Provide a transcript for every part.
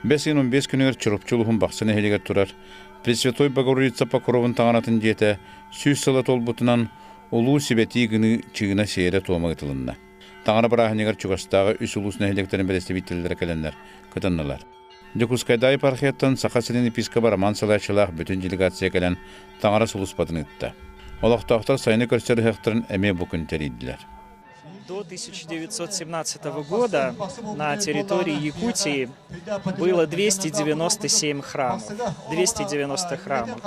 Бэс ыйын 15 күнүгэр Чурапчы улууһун Бахсы нэһилиэгэр турар Пресвятой Богородица Покровун таҥаратын дьиэтэ 100 сыла туолбутунан Улуу Сибэтии гыныы чыына сиэрэ-туома ыытылынна. Таҥара бырааһынньыгар чугастааҕы үс улуус нэһилиэктэрин бэрэстэбиитэллэрэ кэлэннэр кытыннылар. Дьокуускайдааҕы епархияттан Саха сирин епискоба Роман салайааччылаах бүтүн делегация кэлэн таҥара сулууспатын ыытта. Олохтоохтор сайыны көрсөр ыһыахтарын эмиэ бу күн тэрийдилэр. До 1917 года на территории Якутии было 297 храмов. 290 храмов.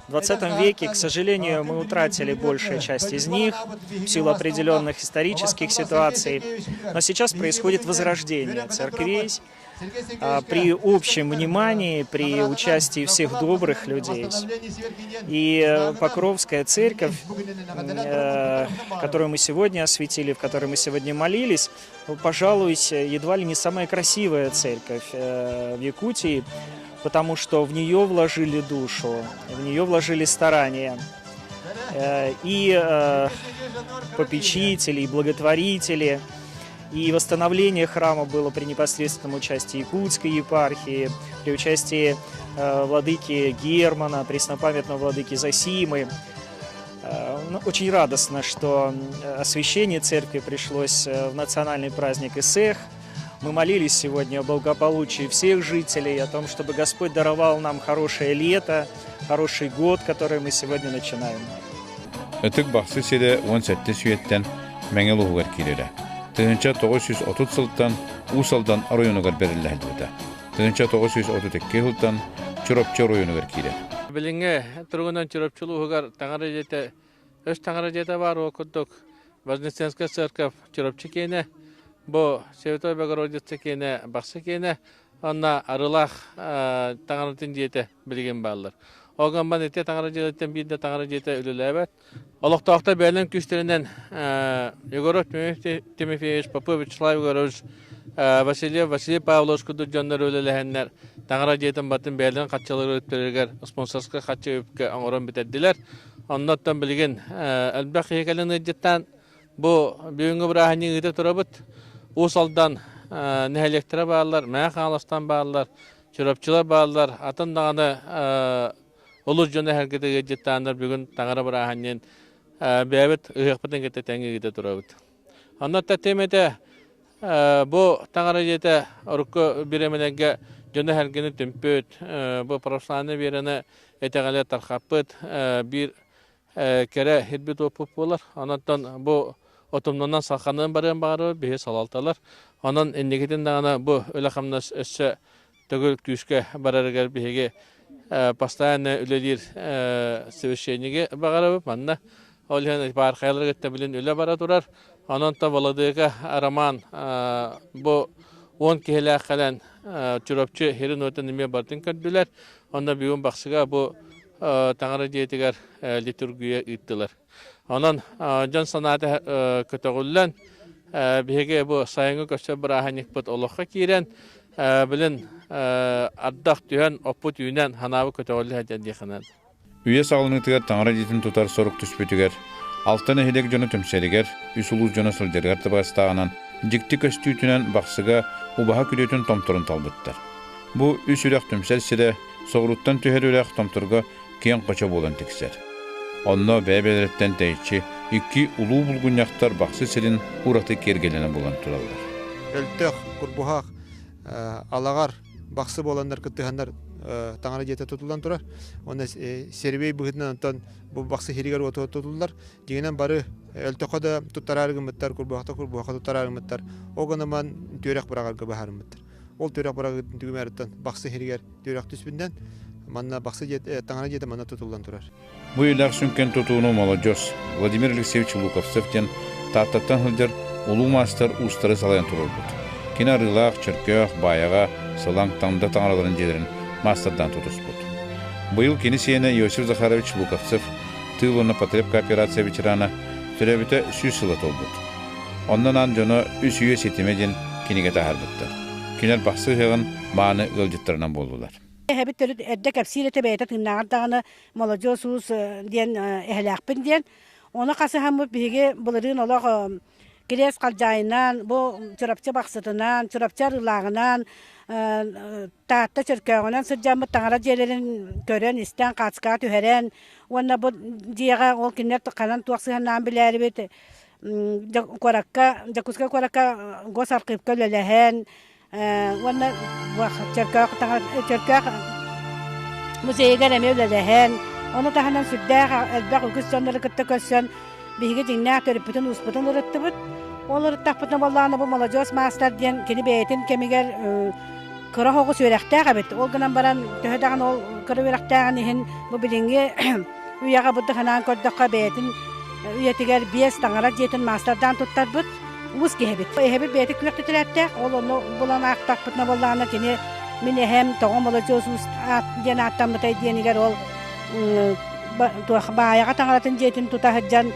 В 20 веке, к сожалению, мы утратили большую часть из них в силу определенных исторических ситуаций. Но сейчас происходит возрождение церквей, при общем внимании, при участии всех добрых людей. И э, Покровская церковь, э, которую мы сегодня осветили, в которой мы сегодня молились, пожалуй, едва ли не самая красивая церковь э, в Якутии, потому что в нее вложили душу, в нее вложили старания. И попечители, и благотворители – и восстановление храма было при непосредственном участии Якутской епархии, при участии э, владыки Германа, преснопамятного владыки Зосимы. Э, ну, очень радостно, что освящение церкви пришлось э, в национальный праздник Исех. Мы молились сегодня о благополучии всех жителей, о том, чтобы Господь даровал нам хорошее лето, хороший год, который мы сегодня начинаем. Ытык Бахсы сирэ 17 үйэттэн Мэҥэ улууһугар киирэрэ. 1930 сылтан Уус Алдан оройуонугар бэриллэ сылдьыбыта. 1932 сылтан Чурапчы оройуонугар киирэр. Билиҥҥи туругунан Чурапчы улууһугар таҥара дьиэтэ өс таҥара дьиэтэ баар ол курдук Вознесенская церковь Чурапчы киэнэ, бу Святой Богородица киэнэ Бахсы киэнэ, Онно Арылаах таҥаратын дьиэтэ билигин бааллар. Ол гынан ити таҥара дьиэтиттэн биир да таҥара дьиэтэ үлэлээбэт. Олохтоохтор бэйэлэрин күүстэринэн Егоров Тимофеевич, Попов Вячеслав Егорович, Васильев Василий Павлович курдук дьоннор үлэлэһэннэр таҥара дьиэтин батын бэйэлэрин хаччылары өттүлэригэр спонсорскай хаччы үпкэ оҥорон бүтэрдилэр. Оннуттан билигин элбэх киһи кэлэн ыалдьыттаан Бу бүгүҥҥү бырааһынньыгы ыыта турабыт. Уус Алдан нэһилиэктэрэ бааллар, Мэҥэ Хаҥаластан бааллар, Чурапчылар бааллар, атын даҕаны улус дьоно эһэргитэ ыалдьыттааннар бүгүн таҥара бырааһынньыгын бэйэбит ыһыахпытын кытта тэҥҥэ ыыта турабыт. Онно тэтим этэ бу таҥара дьиэтэ урукку бириэмэлэргэ дьону эһэргини түмпүт, бу православнай вераны итэҕэлэ тархаппыт биир кэрэ ирбит уоппут буолар. Онон бу отумнанан салханан барыан баҕарабыт биһи салалталар. Онон инникитин даҕаны бу үлэ-хамнас өссө төгүл күүскэ барарыгар биһиги постоянно үлэлиир священниги баҕарабыт. Манна ол иһин епархиялар кытта билин үлэ бара турар. Онон то Владыка Роман бу 10 киһилээх кэлэн Чурапчы сирин уотун эмиэ барытын көрдүлэр. Онно бүгүн Бахсыга бу таҥара дьиэтигэр литургия ыыттылар. Онон дьон санаата көтөҕүллэн, биһиги бу сайыҥҥы көрсөр бырааһынньыкпыт олоххо киирэн, билин ардах түһэн, оппут үүнэн, ханаабы көтөҕүллэ сылдьар диэхинэн. Үйэ саҕаланыытыгар таҥара дьиэтин тутар сорук түспүтүгэр, алта нэһилиэк дьоно түмсэригэр, үс улуус дьоно сылдьарыгар табыгастааҕынан дьикти көстүүтүнэн Бахсыга убаһа күрүөтүн томторун талбыттар. Бу үс үрэх түмсэр сирэ соҕурууттан түһэр үрэх Томторго киэҥ хочо буолан тиксэр. Онно бэйэ-бэйэлэриттэн тэйиччи икки улуу булгунньахтар Бахсы сирин ураты киэргэлэнэ булан тураллар. Өлтөх, Курбуһах, Алаҕар, Бахсы буоланнар кыттыһаннар таҥара дьиэтэ тутуллан турар. Уонна сервей быһыытынан онтон бу Бахсы сиригэр уоту тутуллар. Дьиҥинэн бары өлтөххө да туттараары гыммыттар, Курбуһахта Курбуһахха туттараары гыммыттар. Ол гынан түөрэх быраҕарга быһаарыммыттар. Ол түөрэх бырагытын түгүмэриттэн Бахсы сиригэр түөрэх түспүннэн манна Бахсы дьиэтэ, таҥара дьиэтэ манна тутуллан турар. Бу үйэлээх сүҥкэн тутууну молодьос Владимир Алексеевич Луковцев диэн Тааттаттан сылдьар улуу маастар уустары салайан туруорбут. Кини Арыылаах, Чөркөөх, Баайаҕа, Сылаҥ, Танда таҥараларын дьиэлэрин маастардаан тутуспут. Быйыл кини сиэнэ Иосиф Захарович Луковцев тыыл уонна потреб кооперация ветерана төрөөбүтэ 100 сыла туолбут. Онно анаан дьоно Үс үйэ ситимэ диэн кинигэ таһаарбыттар. Кинилэр Бахсы ыһыаҕын мааны ыалдьыттарынан буоллулар. Эһэбит төрүт эрдэ кэпсиир этэ бэйэтэ тыыннааҕар даҕаны молодьуос уус диэн эһэлээхпин диэн. Ону хасыһаммыт биһиги былырыын олох Кириэс Халдьаайынан, бу Чурапчы Бахсытынан, Чурапчы Арыылааҕынан, Таатта Чөркөөҕүнэн сылдьаммыт таҥара дьиэлэрин көрөн, истэн, хаацкаҕа түһэрэн уонна бу дьиэҕэ ол кинилэр ханан туох сыһыаннаан билээрибит куоракка Дьокуускай куоракка госархивка үлэлэһэн уонна Чөркөөх Чөркөөх музейыгар эмиэ үлэлэһэн ону таһынан сүрдээх элбэх үгүс дьоннору кытта көрсөн биһиги дьиҥнээх төрүппүтүн ууспутун ырыттыбыт. Ол ырыттахпытына буоллаҕына бу молодежь маастар диэн кини бэйэтин кэмигэр кыра оҕус үөрэхтээх эбит. Ол гынан баран төһө даҕаны ол кыра үөрэхтээҕин иһин бу билиҥҥи үйэҕэ бу санаан көрдөххө бэйэтин үйэтигэр биэс таҥара дьиэтин маастардаан туттарбыт уус киһи эбит. Эһэбит бэйэтэ күөх титирээттээх, ол ону булан аахтахпытына буоллаҕына кини мин эһэм тоҕо молодежь уус диэн ааттаммытай диэнигэр ол туох баайаҕа таҥаратын дьиэтин тута сылдьан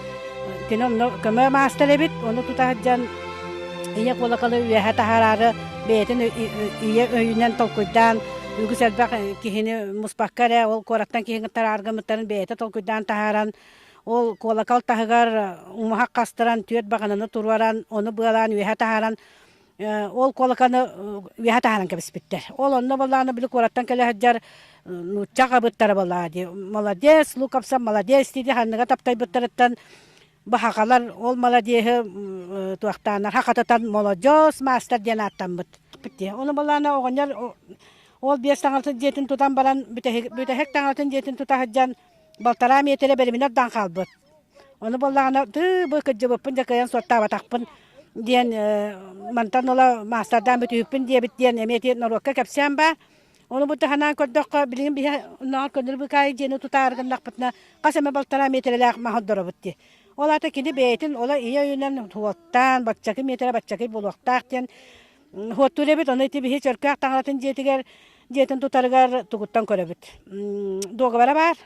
кини онно көмө маастар эбит, ону тута сылдьан ийэ куолакалы үөһэ таһаараары бэйэтин ийэ өйүнэн толкуйдаан үгүс элбэх киһини муспакка эрэ ол куораттан киһи таһааргыммыттарын бэйэтэ толкуйдаан таһааран ол куолакал таһыгар умуһах хастаран түөрт баҕананы туруоран ону быалаан үөһэ таһааран ол куолаканы үөһэ таһааран кэбиспиттэр. Ол онно буоллаҕына били куораттан кэлэ сылдьар нуучча аҕабыттара буоллаҕа дии. Молодец, Луковцев молодец дии ханныга таптайбыттарыттан баһаҕалар ол молодеһы туохтааннар хахататан молодежь маастар диэн ааттаммыт. Ону буоллаҕына оҕонньор ол биэс таҥаратын дьиэтин тутан баран бүтэһик таҥаратын дьиэтин тута сылдьан балтараа миэтэрэ бэриминэ ордон хаалбыт. Ону буоллаҕына тыы бу кырдьыбыппын дьэ кыайан суоттаабатахпын диэн мантан ыла маастардаан бүтүүппүн диэбит диэн эмиэ ити норуокка кэпсээн баар. Ону бу таһынан көрдөххө билигин биһи оннооҕор көннөрү быкаайы дьиэни тутаары гыннахпытына хас эмэ балтараа миэтэрэлээх маһы ордоробут дии. Ол аата кини бэйэтин ола ийэ өйүнэн хуоттаан баччакы миэтэрэ баччакый буолуохтаах диэн хуоттуур эбит. Ону ити биһи Чөркөөх таҥаратын дьиэтигэр дьиэтин тутарыгар тугуттан көрөбүт. Дуогабара баар.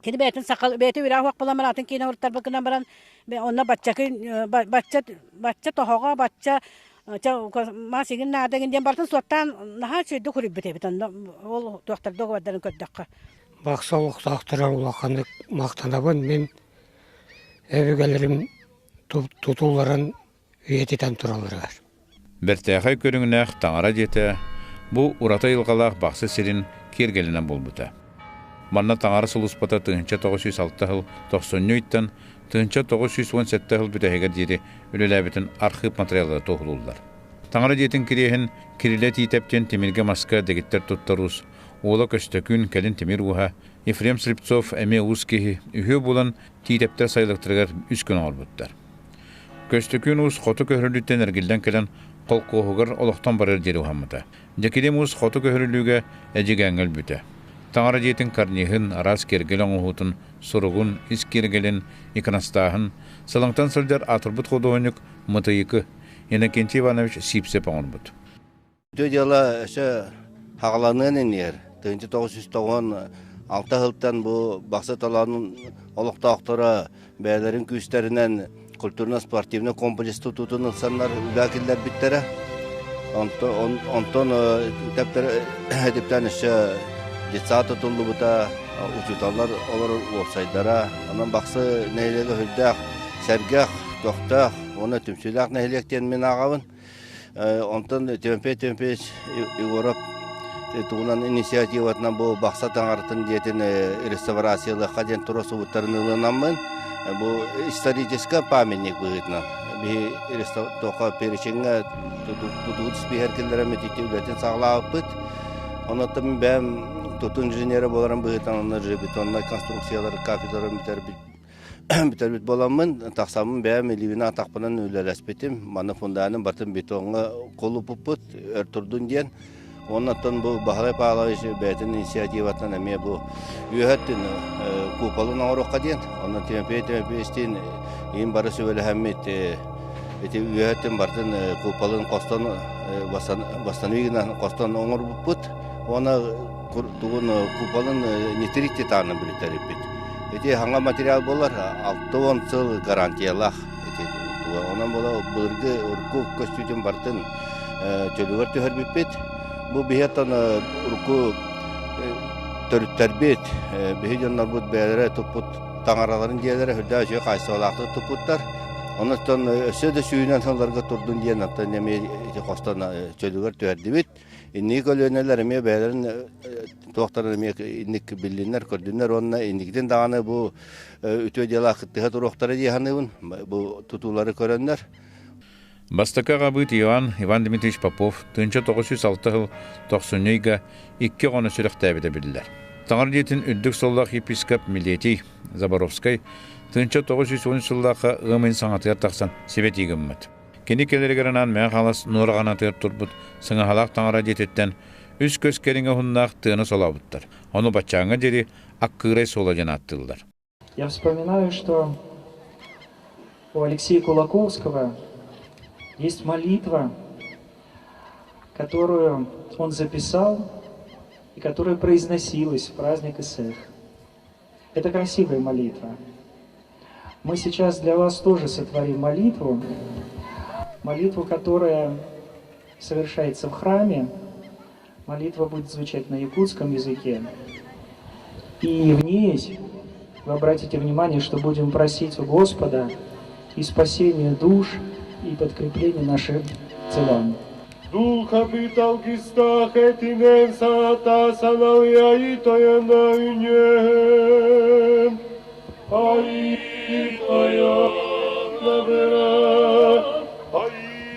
Кини бэйэтин саха бэйэтэ үрээх уох буолан баран атын киинэ уруттарбыт гынан баран онно баччакы бачча бачча тоһоҕо бачча мас игин наада игин диэн барытын суоттаан наһаа үчүгэйдик суруйбут эбит онно ол туохтар договордарын көрдөххө. Бахса олохтоохторо улаханнык махтанабын мин өбүгэлэрим тутууларын үйэтитэн туралларыгар. Бэртээхэй көрүҥнээх таҥара дьиэтэ бу ураты айылҕалаах Бахсы сирин киэргэлинэн буолбута. Манна таҥара сулууспата 1906 сыл тохсунньу ыйтан 1917 сыл бүтэһигэр диэри үлэлээбитин архыып матырыйааллара туоһулууллар. Таҥара дьиэтин кириэһин Кирилэ Тиитэп диэн тимиргэ маска дэгиттэр туттар уус, уола Көстөкүүн, кэлин тимир ууһа, Ефрем Слепцов эмиэ уус киһи, үһүө буолан Тиитэптэр сайылыктарыгар үс күн оҥорбуттар. Көстөкүүн уус хоту көһөрүлүүттэн эргиллэн кэлэн холкуоһугар олохтон барыар диэри уһаммыта. Дьэкилим уус хоту көһөрүлүүгэ Эдьигээҥҥэ өлбүтэ. Таҥара дьиэтин карниһын, араас киэргэл оҥоһуутун, суругун, ис киэргэлин, иконостааһын, Сылаҥтан сылдьар аатырбыт худуоһунньук Мытыйыкы Иннокентий Иванович Сиипсэп оҥорбут. Үтүө дьыала өссө хаҕаланыан иннигэр 1996 сылтан бу Бахсы толоонун олохтоохторо бэйэлэрин күүстэринэн культурно-спортивный комплекс тутуутун ылсаннар үлэ киллэрбиттэрэ. Онтон тэптээн өссө детсад тутуллубута, учууталлар олорор уопсайдара. Онон Бахсы нэһилиэгэ сүрдээх сэргэх, көхтөөх уонна түмсүүлээх нэһилиэк диэн мин ааҕабын. Онтон Тимофей Тимофеевич Егоров тугунан инициативатынан бу Бахса таҥаратын дьиэтин реставрациялыахха диэн тура субуттарын ылынаммын бу историческай памятник быһыытынан биһи тоха перечеҥҥэ тутуут испииһэр киллэрэммит ити үлэтин саҕалаабыппыт. Онон мин бэйэм тутуу инженерэ буоларым быһыытынан онно бетоннай конструкциялар кафедраларын бүтэрбит Бүтэрбит буоламмын, тахсаммын бэйэм илиибинэн атахпынан үлэлэспитим. Маны фундамент бартын бетоҥҥа кулуппуппут өр турдун диэн. Оннуттан бу Баһылай Павлович бэйэтин инициативатынан эмиэ бу үөһэ өттүн куполун оҥоруохха диэн. Онно Тимофей Тимофеевичтиин иин бары сүбэлэһэммит ити үөһэ өттүн бартын куполун хостон восстанови гынан хостон оҥорбуппут. Уонна тугун куполун нитрит титанын бүтэриппит. Ити хаҥа материал буолар, 60 сыл гарантиялаах. Ити онон буола былыргы урукку көстүүтүн барытын чөлүгэр түһэрбиппит. Бу биһиэттэн урукку төрүттэрбит, биһи дьоннорбут бэйэлэрэ туппут таҥараларын дьиэлэрэ үрдээх үчүгэй хаачыстыбалаахтык туппуттар. Онон өссө да сүүнэн сылларга турдун диэн оттон эмиэ ити хостон чөлүгэр түһэрдибит. Инники көлүөнэлэр эмиэ бэйэлэрин туохтарын эмиэ инник биллиннэр, көрдүннэр уонна инникитин даҕаны бу үтүө дьыала кыттыһа туруохтара дии саныыбын. Бу тутуулары көрөннөр. Бастакы аҕабыыт Иоанн Иван Дмитриевич Попов 1906 сыл тохсунньу ыйга икки оҕону сүрэхтээбитэ биллэр. Таҥара дьиэтин үрдүк сололоох епископ Милетий Заборовскай 1910 сыллаахха ыам ыйын саҥатыгар тахсан сибэтии гыммыт. Кини кэлэригэр анаан Мэҥэ Хаҥалас нуораҕанатыгар турбут Сыҥаһалаах таҥара дьиэтиттэн үс көс кэриҥэ уһуннаах тыаны солообуттар. Ону баччааҥҥа диэри Аккыырай суола диэн ааттыыллар. Я вспоминаю, что у Алексея Кулаковского есть молитва, которую он записал и которая произносилась в праздник Исех. Это красивая молитва. Мы сейчас для вас тоже сотворим молитву, молитву, которая совершается в храме. Молитва будет звучать на якутском языке. И в ней вы обратите внимание, что будем просить у Господа и спасения душ, и подкрепления нашим телам. Духа биталгистах этинен сата саналия и тояна үнем. Ай тояна бера, ай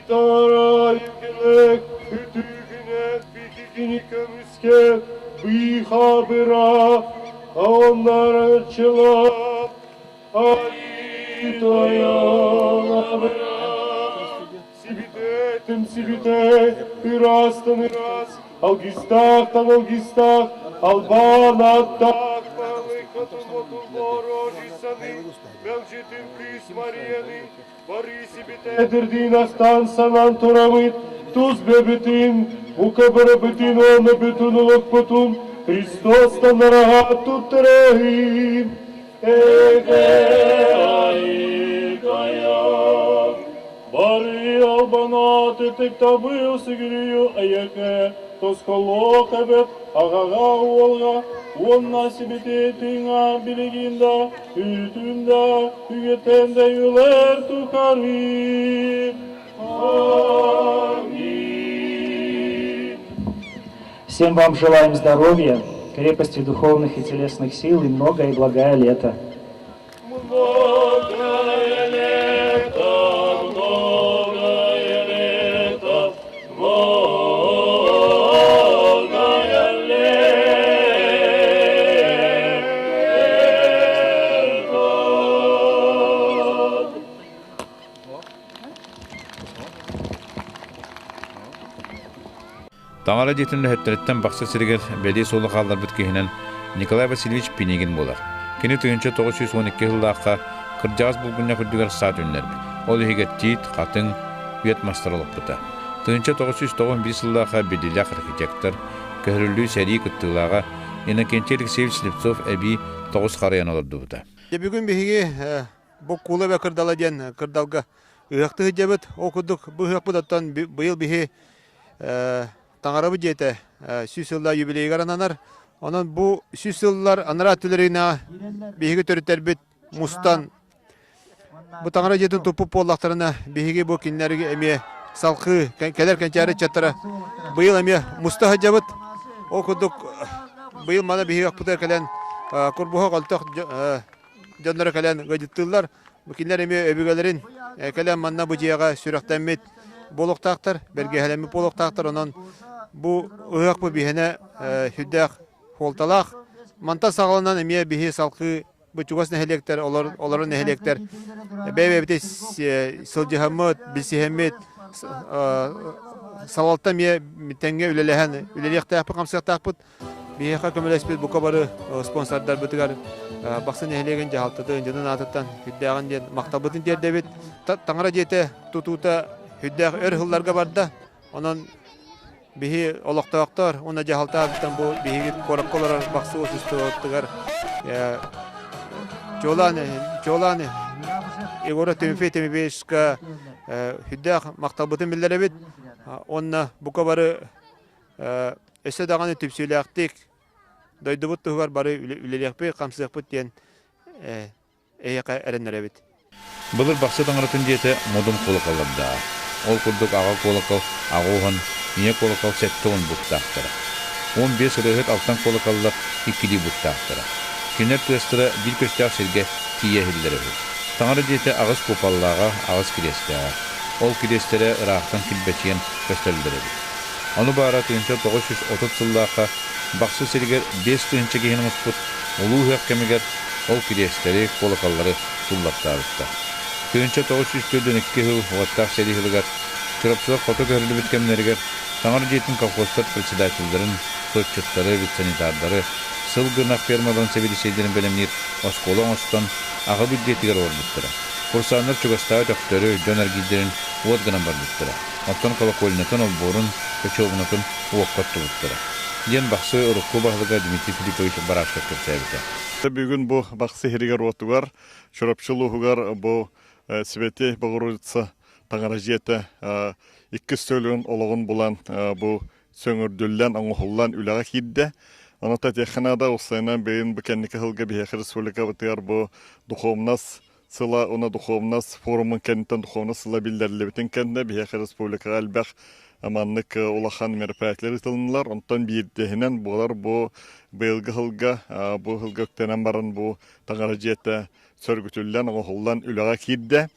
тара юкелек, үтүгүнет бикигини көмүске, быха быра, оннары чыла, ай тояна бера. Сибитетим сибите, ырастан ырас, алгистахтан алгистах, албан аттах, Мелчитин кыс Марияны, бары сибите астан санан турамыт, туз бебитин, укабарабытин оны бүтүн улукпутун, Христостан нараха туттарахим. Эге айкая, бары албана тытык табыл сигирию аяке, тосхолох эбет ағаға уолға, онна сибите тыңа билигинда, үтүндә, үгетенде юлер тухары. Аминь. Всем вам желаем здоровья, крепости духовных и телесных сил и многое и благое лето. Многое лето, многое лето, многое лето. Таҥара дьиэтин үлэһиттэриттэн Бахсы сиригэр бэлиэ суолу хаалларбыт киһинэн Николай Васильевич Пинигин буолар. Кини 1912 сыллаахха кырдьаҕас булгунньах үрдүгэр саа түннэрбит. Ол иһигэр тиит, хатыҥ, үөт мастар олоппута. 1991 сыллаахха биллиилээх архитектор, көһөрүллүү сэрии кыттыылааҕа Иннокентий Алексеевич Слепцов эбии тоҕус харайан олордубута. Дьэ бүгүн биһиги бу Кула эбэ кырдала диэн кырдалга ыһыахтыы сылдьабыт. Ол курдук бу ыһыахпыт оттон быйыл биһи Таҥарабыт дьиэтэ сүүс сыллаах юбилейыгар ананар. Онон бу сүүс сыллар анараа өттүлэринэ биһиги төрүттэрбит мустан бу таҥара дьиэтин туппут буоллахтарына биһиги бу кинилэргэ эмиэ салхыы кэлэр кэнчээри ыччаттара быйыл эмиэ муста сылдьабыт. Ол курдук быйыл мана биһиги ахпытыгар кэлэн Курбуһах Өлтөх дьонноро кэлэн ыалдьыттыыллар. Бу кинилэр эмиэ өбүгэлэрин кэлэн манна бу дьиэҕэ сүрэхтэммит буолуохтаахтар, бэргэһэлэммит буолуохтаахтар. Онон бу ыһыах бу биһиэнэ сүрдээх суолталаах. Мантан саҕаланан эмиэ биһи салгыы бу чугас нэһилиэктэр, олорор нэһилиэктэр бэйэ-бэйэбитин сылдьыһаммыт, билсиһэммит, салалта эмиэ тэҥҥэ үлэлэһэн үлэлиэхтээхпит, хамсыахтаахпыт. Биһиэхэ көмөлөспүт бука бары спонсордарбытыгар Бахсы нэһилиэгин дьаһалтатын дьонун аатыттан сүрдээҕин диэн махталбытын тиэрдэбит. Таҥара дьиэтэ тутуута сүрдээх өр сылларга барда. Онон биһи олохтоохтор уонна дьаһалтаабыттан бу биһиги куоракка олорор Бахсы обществотыгар Чуолаан Чуолаан Егора Тимофей Тимофеевичка сүрдээх махталбытын биллэрэбит. Уонна бука бары Өссө даҕаны түмсүүлээхтик дойдубут туһугар бары үлэлиэхпит, хамсыахпыт диэн эйиэхэ эрэннэрэбит. Былыр Бахсы таҥаратын дьиэтэ модун куолакаллардаах. Ол курдук аҕа куолакал аҕа ууһун ийэ куолакал 70 буттаахтара. 15 ырыаһыт алтан куолакаллар иккилии буттаахтара. Кинилэр тыастара биир көстөөх сиргэ тиийэ иһиллэрэ үһү. Таҥара дьиэтэ аҕыс куполлааҕа, аҕыс кириэстээҕэ. Ол кириэстэрэ ыраахтан килбэчийэн көстөллөр эбит. Ону баара 1930 сыллаахха Бахсы сиригэр 5000 киһини муспут Улуу ыһыах кэмигэр ол кириэстэри, куолакаллары суллартаабыттар. 1942 сыл уоттаах сэрии сылыгар Чурапчылар хоту көһөрүллүбүт кэмнэригэр Таҥара дьиэтин колхозтар председателлэрин, суотчуттары, ветсанитардары, сылгы-ынах фермаларын сэбиэдиссэйдэрин бэлэмниир оскуола оҥостон, аҕабыт дьиэтигэр олорбуттара. Курсааннар чугастааҕы өтөхтөрү, дьон эргиирдэрин уот гынан барбыттара. Оттон колокольнатын, олбуорун, чочуобунатын уокка оттубуттара. Диэн Бахсы урукку баһылыга Дмитрий Филиппович Барашков кэпсээбитэ. Бүгүн бу Бахсы иһиригэр-уотугар, Чурапчы улууһугар бу Сибэтиэй Богородица таҥара дьиэтэ иккис төлүн олоҕун булан бу сөҥүрдүллэн, оҥоһуллан үлэҕэ киирдэ. Ону этиэххэ наада, уопсайынан бэйин бу кэнники сылга биһиэхэ республикабытыгар бу духовнас сыла уонна духовнас форумун кэнниттэн духовнас сыла биллэриллибитин кэннэ биһиэхэ республикаҕа элбэх маннык улахан мероприятиелар ыытылыннылар. Онтон биирдэһинэн буолар бу быйылгы сылга бу сылга үктэнэн баран бу таҥара дьиэтэ сөргүтүллэн, оҥоһуллан үлэҕэ киирдэ.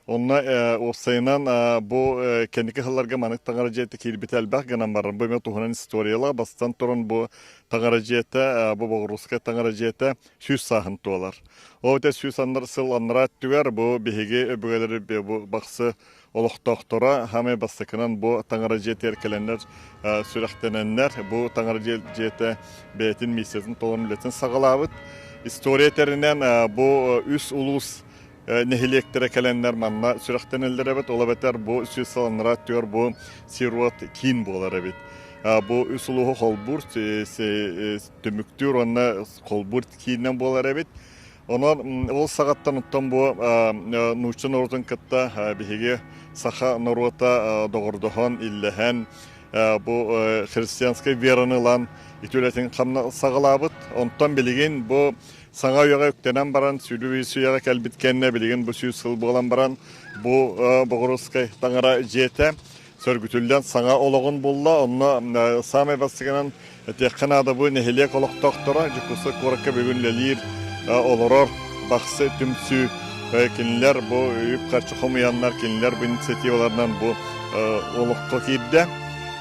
Онно уопсайынан бу кэнники сылларга маннык таҥара дьиэтэ киирбитэ элбэх гынан баран бу эмиэ туһунан историялаах бастан туран бу таҥара дьиэтэ бу Боҕуруускай таҥара дьиэтэ 100 сааһын туолар. Ол этэ 100 аннар сыл анараа өттүгэр бу биһиги өбүгэлэри бу Бахсы олохтоохторо хамай бастакынан бу таҥара дьиэтигэр кэлэннэр сүрэхтэнэннэр бу таҥара дьиэтэ бэйэтин миссиятын толорон үлэтин саҕалаабыт. История тэринэн бу үс улуус нэһилиэктэрэ кэлэннэр манна сүрэхтэнэллэр эбит. Ол эбэтэр бу 100 сыл анараа өттүгэр бу сир-уот киин буолар эбит. Бу үс улууһу холбуур, түмүктүүр уонна холбуур киининэн буолар эбит. Онон ол саҕаттан оттон бу нуучча норуотун кытта биһиги саха норуота доҕордоһон, иллэһэн бу христианскай вераны ылан ити үлэтин саҕалаабыт. Онтон билигин бу саҥа үйэҕэ үктэнэн баран, сүдү үйэҕэ кэлбит кэннэ билигин бу 100 сыл буолан баран бу Боҕуруускай таҥара дьиэтэ сөргүтүллэн саҥа олоҕун булла. Онно саамай бастакынан этиэххэ наада бу нэһилиэк олохтоохторо Дьокуускай куоракка бүгүн үлэлиир, олорор Бахсы түмсүү кинилэр бу үп-харчы хомуйаннар, кинилэр бу инициативаларынан бу олоххо киирдэ.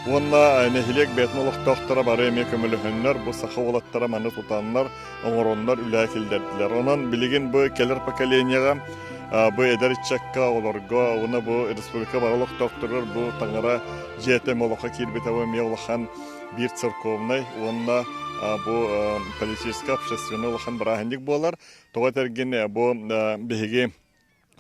Уонна нэһилиэк бэйэтин олохтоохторо бары эмиэ көмөлөһөннөр, бу саха уолаттара маны тутаннар, оҥороннор үлэҕэ киллэрдилэр. Онон билигин бу кэлэр поколениеҕа бу эдэр ыччакка, олорго уонна бу республика бары олохтоохторугар бу таҥара дьиэтэ олоххо киирбитэ бу эмиэ улахан биир церковнай уонна бу политическай общественный улахан бырааһынньык буолар. Тоҕо этэргин бу биһиги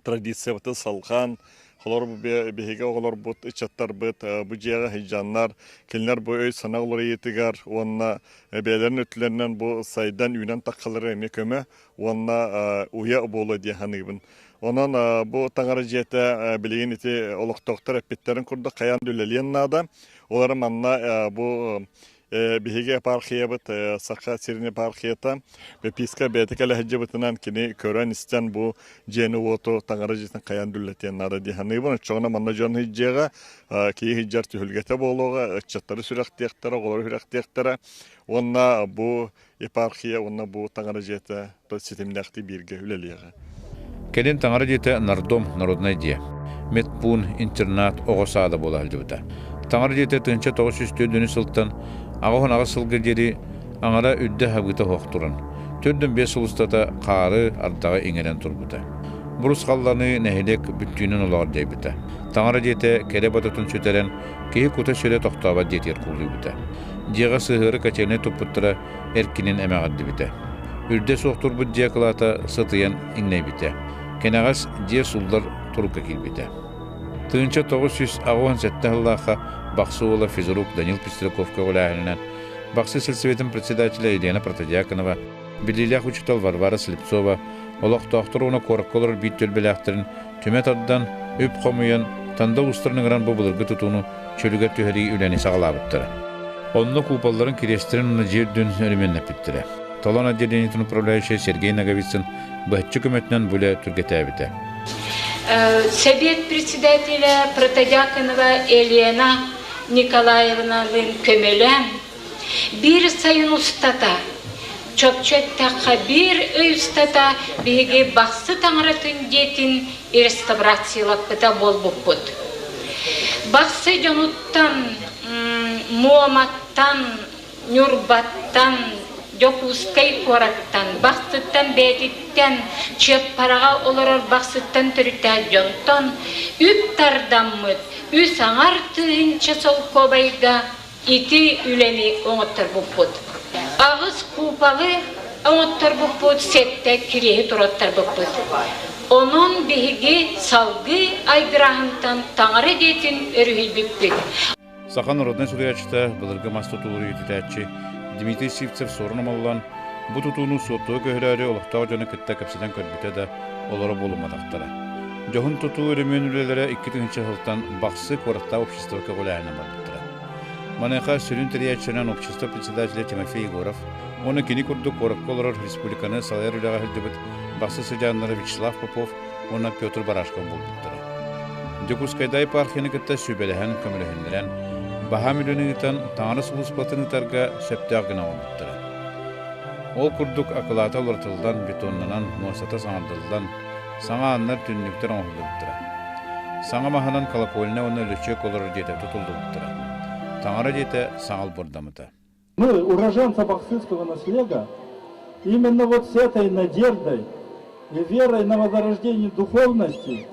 традициябытын салҕаан, холор биһиги оҕолорбут, ыччаттарбыт бу дьиэҕэ сылдьаннар, кинилэр бу өй-санаа уларыйыытыгар уонна бэйэлэрин өттүлэринэн бу сайдан үүнэн таххалара эмиэ көмө уонна уйа буолуо дии саныыбын. Онон бу таҥара дьиэтэ билигин ити олохтоохтор эппиттэрин курдук хайаан да үлэлиэн наада. Олары манна бу Биһиги епархиябыт Саха сирин епархията епископ бэйэтэ кэлэ сылдьыбытынан кини көрөн-истэн бу дьиэни-уоту таҥара дьиэтин хайаан дүллэтиэн наада дии саныыбын. Оччоҕуна манна дьон сылдьыаҕа, киһи сылдьар түһүлгэтэ буолуоҕа, ыччаттары сүрэхтиэхтэрэ, оҕолору сүрэхтиэхтэрэ уонна бу епархия уонна бу таҥара дьиэтэ ситимнээхтик бииргэ үлэлиэҕэ. Кэлин таҥара дьиэтэ нардом народнай дьиэ, медпуун, интернат, оҕо саада буола сылдьыбыта. Таҥара дьиэтэ 1904 сылтан 88 сылга диэри аҥара үрдэ хабыыта оһох туран, 4-5 сыл устата хаары, ардаҕы иҥэрэн турбута. Бурус халланыы нэһилиэк бүттүүнүн олоҕор дьайбыта. Таҥара дьиэтэ кэрэ бодотун сүтэрэн, киһи кута-сүрэ тохтообот дьиэтигэр кубулуйбута. Дьиэҕэ сыһыары котельнай туппуттара эркинин эмэҕирдибитэ. Үрдэ суох турбут дьиэ акылаата сытыйан иҥнэйбитэ. Кэнэҕэс дьиэ суллар турукка киирбитэ. 1987 сыллаахха Бахсы уола физрук Данил Пестряков көҕүлээһининэн Бахсы сельсоветын председателэ Елена Протодьяконова, биллиилээх учуутал Варвара Слепцова олохтоохтор уонна куоракка олорор биир түөлбэлээхтэрин түмэ тардан, үп хомуйан, Танда уустарын ыҥыран бу былыргы тутууну чөлүгэр түһэрии үлэни саҕалаабыттара. Онно куполларын кириэстэрин уонна дьиэ үрдүн өрөмүөннэппиттэрэ. Толон отделениетын управляющай Сергей Ноговицын быһаччы көмөтүнэн бу үлэ түргэтээбитэ. Сэбиэт председателэ Протодьяконова Елена. Николаевналыын көмөлөөн, биир сайын устата, чопчу эттэххэ, биир ый устата биһиги Бахсы таҥаратын дьиэтин реставрациялаппыта буолбуппут. Бахсы дьонуттан, Муоматтан, Ньурбаттан, Дьокуускай куораттан, Бахсыттан бэйэтиттэн, Чыаппараҕа олорор Бахсыттан төрүттээх дьонтон үп тардаммыт үс аҥар тыһыынча солкуобайга ити үлэни оҥотторбуппут. Аҕыс куупалы оҥотторбуппут, сэттэ кириэһи туруоттарбыппыт. Онон биһиги салгыы айгырааһынтан таҥара диэтин өрүһүйбүппүт. Саха народнай суруйааччыта, былыргы мас тутуулары үйэтитээччи Дмитрий Сивцев суорун омоллон, бу тутууну суоттуга көһөрөөрү олохтоох дьону кытта кэпсэтэн көрбүтэ да, олоро буолумматахтара. Дьоһун тутуу өрөмүөн үлэлэрэ 2000 сылтан Бахсы куораттаах общество көҕүлээһинэ барбыттара. Маныаха сүрүн тэрийээччинэн общество председателэ Тимофей Егоров уонна кини курдук куоракка олорор республиканы салайар үлэҕэ сылдьыбыт Бахсы сыдьааннара Вячеслав Попов уонна Петр Барашков буолбуттара. Дьокуускайдааҕы епархияны кытта сүбэлэһэн, көмөлөһүннэрэн, баһаам үлэни ыытан, таҥара сулууспатын ыытарга сөптөөх гына оҥорбуттара. Ол курдук акылаата уларытыллан, бетоннанан, муостата саҥардыллан, саҥа ааннар, түннүктэр оҥоһуллубуттара. Саҥа маһынан колокольня уонна лөчүөк олорор дьиэтэ тутуллубуттара. Таҥара дьиэтэ саҥа олбуордаммыта. Мы, уроженцы Бахсытского наслега, именно вот с этой надеждой и верой на возрождение духовности,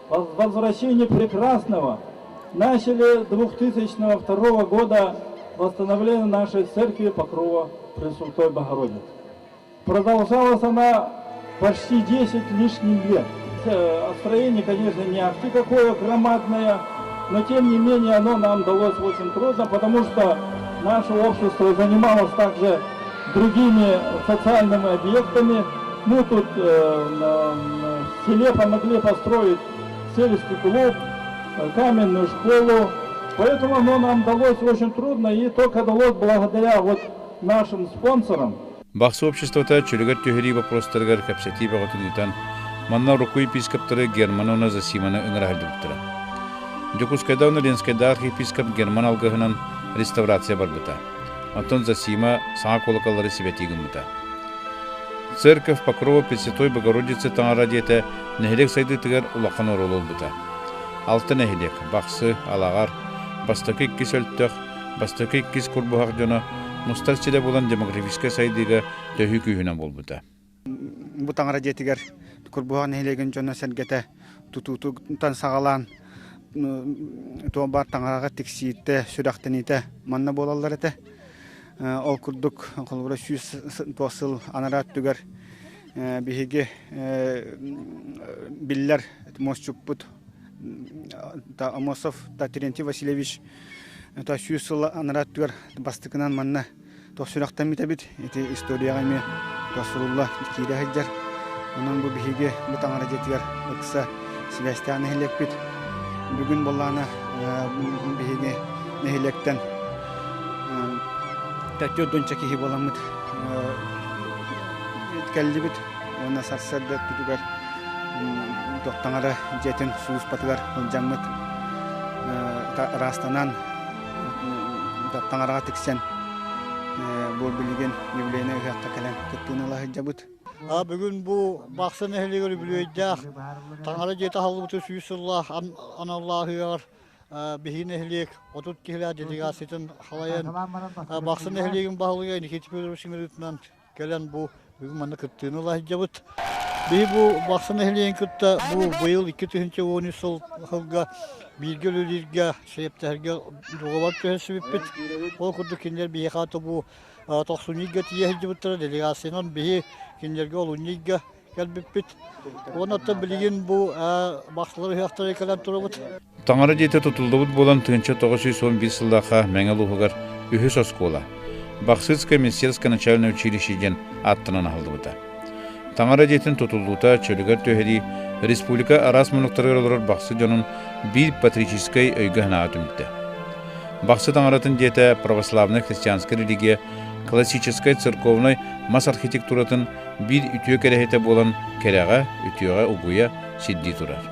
возвращение прекрасного, начали 2002 года восстановление нашей церкви Покрова Пресвятой Богородицы. Продолжалась она почти 10 лишним лет. Строение, конечно, не ахти какое громадное, но тем не менее оно нам далось очень трудно, потому что наше общество занималось также другими социальными объектами. Мы тут в селе помогли построить сельский клуб, каменную школу. Поэтому оно нам далось очень трудно и только далось благодаря вот нашим спонсорам. Бахсы обществота чөлүгэр түһэрии боппуруостарыгар кэпсэтии бөҕөтүн ыытан, манна урукку епископтары Германы уонна Зосиманы ыҥыра сылдьыбыттара. Дьокуускайдаах уонна Ленскэйдээх архиепископ Герман алгыһынан реставрация барбыта. Оттон Зосима саҥа куолакаллары сибэтии гыммыта. Церковь Покрова Пресвятой Богородицы таҥара дьиэтэ нэһилиэк сайдыытыгар улахан оруолу ылбыта. Алта нэһилиэк Бахсы, Алаҕар, Бастакы иккис Өлтөх, Бастакы иккис Курбуһах дьоно мустар сирэ буолан демографическай сайдыыга төһүү күүһүнэн буолбута. Бу таҥара дьиэтигэр Курбуһах нэһилиэгин дьоно-сэргэтэ тутуутуттан саҕалаан туох баар таҥараҕа тиксиитэ, сүрэхтэниитэ манна буолаллар этэ. Ол курдук, холобура 100 сыл анараа өттүгэр биһиги биллэр муосчуппут Амосов Терентий Васильевич 100 сыл анараа өттүгэр бастакынан манна туох сүрэхтэммит эбит. Ити историяҕа эмиэ сурулла киирэ сылдьар. Онон бу биһиги бу таҥара дьиэтигэр ыкса сибээстээх нэһилиэкпит. Бүгүн буоллаҕына биһиги нэһилиэктэн 4 киһи буоламмыт кэллибит уонна сарсыарда өттүтүгэр туох таҥара дьиэтин сулууспатыгар сылдьаммыт ыраастанан таҥараҕа тиксэн бу билигин юбилейнай ыһыахха кэлэн кыттыыны ыла сылдьабыт. Бүгүн бу Бахсы нэһилиэгэр үбүлүөйдээх таҥара дьиэтэ аһыллыбыта 100 сыллаах аналлааһыгар биһиги нэһилиэк 30 киһилээх делегациятын халайан Бахсы нэһилиэгин баһылыга Никита Федорович ыҥырыытынан кэлэн бу бүгүн манна кыттыыны ыла сылдьабыт. Биһи бу Бахсы нэһилиэгин кытта бу быйыл 2013 сыл сылга бииргэ үлэлииргэ, сэптэһэргэ дуогабар түһэрсибиппит. Ол курдук кинилэр биһиэхэ бу тохсунньуга тиийэ сылдьыбыттара делегациянан биһи кинилэргэ олунньуга кэлбиппит. Уонна билигин бу бахсылар ыһыахтара кэлэн турабыт. Таҥара дьиэтэ тутуллубут буолан 1911 сыллаахха Мэҥэ улууһугар үһүс оскуола Бахсытское министерское начальное училище диэн ааттанан аһыллыбыта. Таҥара дьиэтин тутуллуута чөлүгэр түһэрии республика араас муннуктарыгар олорор Бахсы дьонун биир патриотическай өйгө-санааҕа түмтэ. Бахсы таҥаратын дьиэтэ православнай христианскай религия классическай церковнай мас архитектуратын биир үтүө кэрэһитэ буолан кэрэҕэ, үтүөҕэ угуйа, сирдии турар.